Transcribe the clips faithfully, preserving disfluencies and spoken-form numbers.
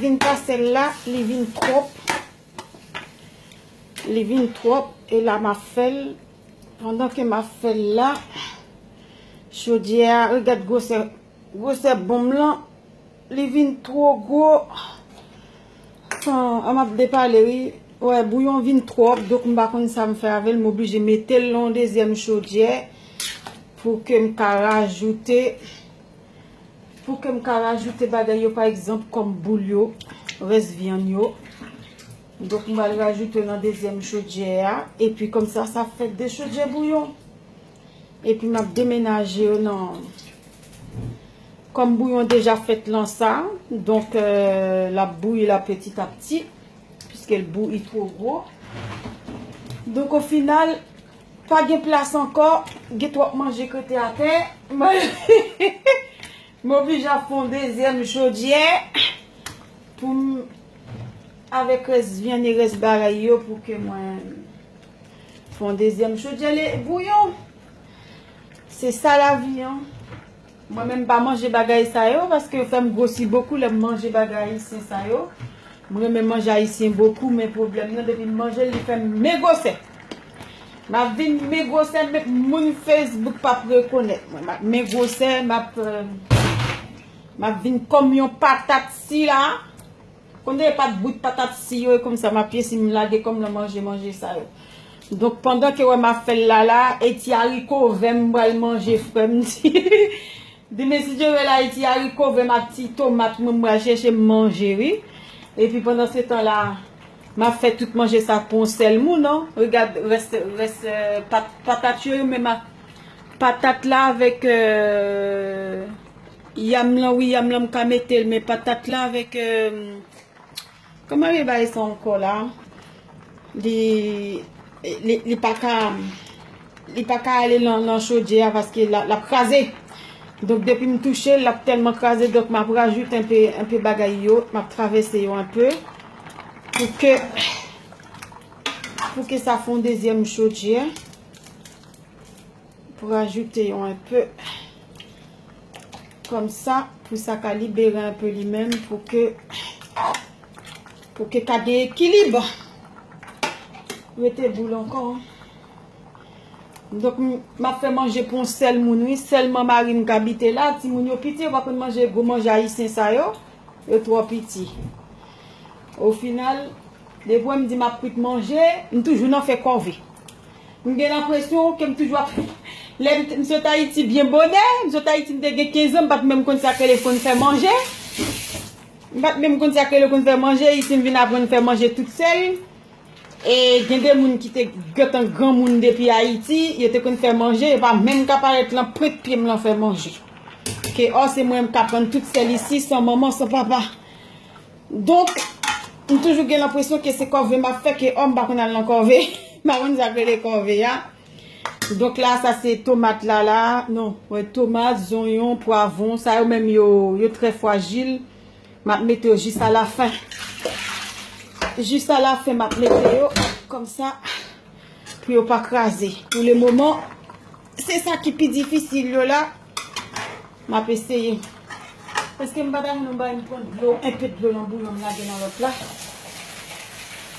Vin pa sèl la, li vin twòp. Li vin twòp, e la m ap fè l. Pandan ke m ap fè l la, chodyè a, regarde gwosè, gwosè bonm lan, li vin twò gwo. An, an m ap depale, wi. Wè, bouyon vin twòp, donk m pa konn sa m fè avè l, m oblije mete l nan yon dezyèm chodyè pou ke m ka rajoute, pou ke m ka rajoute bagay yo, pa egzanp, kòm boul yo, rès vyann yo. Donk, m pral rajoute yo nan dezyèm chodyè a, epi kòm sa, sa fè de chodyè bouyon. Epi m ap demenaje yo nan, kòm bouyon deja fèt lan sa, donk, euh, l ap bouyi la piti a piti, piske l bouyi twò gwo. Donk, o final, pa gen plas ankò, gen twòp manje k rete atè. M oblije ap fè yon dezyèm chodyè pou m, avèk rès vyann e rès bagay yo, pou ke mwen fè yon dezyèm chodyè le bouyon. Se sa lavi an. Mwen menm pa manje bagay sa yo, paske yo fè m gwosi bokou lè m manje bagay ayisyen sa yo. M renmen manje ayisyen bokou, men pwoblèm nan, depi m manje l, li fè m men gwosè. M ap vin men gwosè, men moun Facebook p ap rekonèt mwen. M ap men gwosè, m ap, euh, m ap vin kòm yon patat si la. Konn de pat bout patat si yo, e kòm sa, m ap pye si m lage kò m nan manje, manje sa yo. Donk, pandan ke wè m ap fè l la, la, e ti ariko vè m pral manje, frè m di. Demen, si Dye vle, la, e ti ariko vè m ak ti tomat mwen, m pral chèche m manje, wi. Epi, pandan se tan la, m ap fè tout manje sa pou yon sèl moun, non. Regad, rès, rès, euh, pat-, patat yo, yo menm ak patat la avèk, euh, yanm lan, wi, yanm lan, m ka mete l, men patat la avèk, euh, kòman yo rele bagay sa ankò la? Li, li, li pa ka, li pa ka ale nan, nan chodyè a paske l ap, l ap kraze. Donk, depi m touche l, l ap tèlman kraze. Donk, m ap rajoute enpe, enpe bagay yo. M ap travèse yo enpe. Pou ke, pou ke sa fè yon dezyèm chodyè. Pou rajoute yo enpe. Kòm sa, pou sa ka libere enpe li menm, pou ke, pou ke ka gen ekilib. Rete boul ankò. Donk, m, m ap fè manje pou yon sèl moun, wi. Sèlman mari m k abite la. Timoun yo piti, yo pa konn manje gwo manje ayisyen sa yo. Yo twò piti. O final, depi w wè m di m ap kwit manje, m toujou nan fè kòve. M gen lenpresyon ke m toujou ap, lè m, m sot Ayiti byen bonè, m sot Ayiti m te gen kenz an, m pa t menm konn sa k rele konn fè manje. M pa t menm konn sa k rele konn fè manje, isi m vin aprann fè manje tout sèl. E gen de moun ki te gentan granmoun depi Ayiti, yo te konn fè manje, yo pa menm ka parèt lan pwent pye m lan fè manje. Ke ò se mwen menm k aprann tout sèl isi, san manman, san papa. Donk, m toujou gen lenpresyon ke se kòve m ap fè, ke ò m pa konn al nan kòve. M pa konn sa k rele kòve a. Donk la, sa se tomat la, la. Non, wè, tomat, zonyon, pwavwon, sa yo menm yo, yo trè fwajil. M ap mete yo jis a la fen. Jis a la fen, m ap mete yo kòm sa. Pou yo pa kraze. Pou le moman, se sa ki pi difisil yo la. M ap eseye. Èske m pa ta jwenn yon bagay m pran dlo, enpe dlo nan bouyon m lage nan lòt la?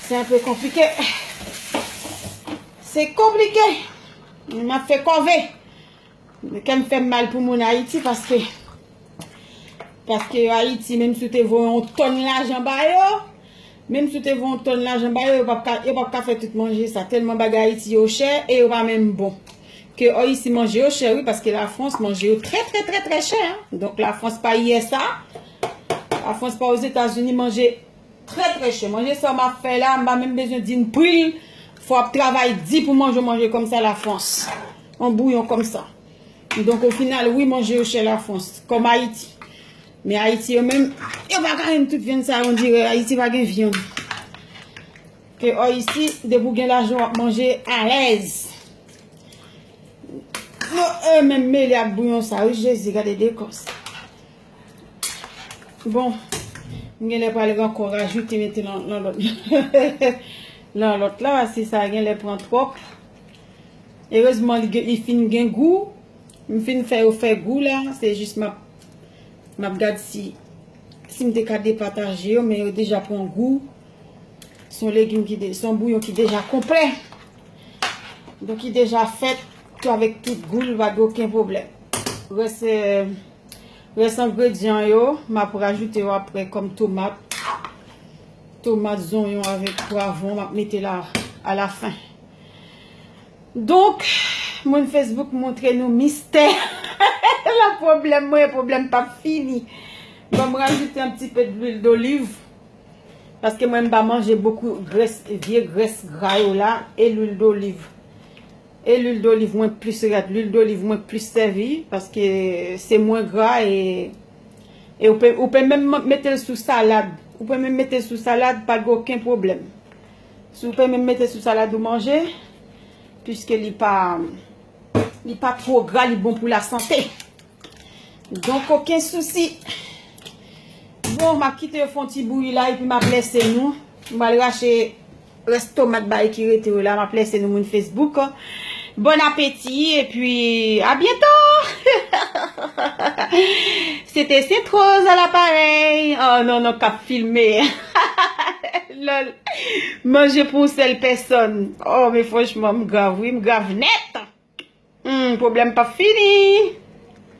Se enpe konplike. Se konplike. M ap fè kòve. Kè m fè m mal pou moun Ayiti paske, paske Ayiti, menm si w te voye yon tòn lajan ba yo, menm si w te voye yon tòn lajan ba yo, yo p ap ka, yo p ap ka fè tout manje sa. Tèlman bagay Ayiti yo chè e yo pa menm bon. Ke ò isi manje yo chè, wi, paske Lafrans manje yo trè, trè, trè, trè chè, en. Donk Lafrans pa U S A. Lafrans pa Ozetazini, manje trè, trè chè. Manje sa m ap fè la, m pa menm bezwen di n pri l. Fò w ap travay di pou manje yon manje kòm sa Lafrans. Yon bouyon kòm sa. Donk, o final, wi, manje yo chè Lafrans, kòm Ayiti. Men Ayiti yo menm, yo pa ka jwenn tout vyann sa yo, on dirè Ayiti pa gen vyann. Ke ò isi, depi w gen lajan, w ap manje alèz. Non, e menm mele ak bouyon sa, wi, Jezi, gade dekò sa. Bon, m genlè pral ankò rajoute mete nan, nan lòt, nan lòt la, si sa genlè pran twòp. Erezman, li, gen- li fin gen gou. M fin fè yo fè gou la. Se jis m ap, m ap gad si Si m te ka depataje yo, men yo deja pran gou. Se yon legim ki de, se yon bouyon ki deja konplè. Donk, ki deja fèt, tou avèk tout gou l, pa gen okenn pwoblèm. Rès, eh, rès engredyan yo, m ap rajoute yo apre kòm tomat. Tomat, zonyon avèk pwavwon, m ap mete la alafen. Donk, moun Facebook montre nou mistè. La pwoblèm mwen, pwoblèm p ap fini. Bon, m rajoute yon ti pe de lwil doliv. Paske mwen m pa manje bokou grès, vye grès gra yo la, e lwil doliv. E lwil doliv mwen plis rèd, lwil doliv mwen plis sèvi, paske se mwen gra e, e ou pe, ou pe menm mete l sou salad. Ou pe menm mete l sou salad, pa gen okenn pwoblèm. Si ou pe menm mete l sou salad ou manje, piske li pa, li pa two gra, li bon pou lasante. Donk, okenn sousi. Bon, m ap kite yo fè yon ti bouyi la, epi m ap lèse nou. M pral rache rès tomat bay ki rete yo la, m ap lèse nou moun Facebook. Bon apeti, epi a byento! Se te Sent Roz a laparèy. Oh non, non, k ap filme. Lòl. Manje pou yon sèl pèsòn. Oh, men franchman, m grav, wi, m grav nèt. Hmm, pwoblèm p ap fini.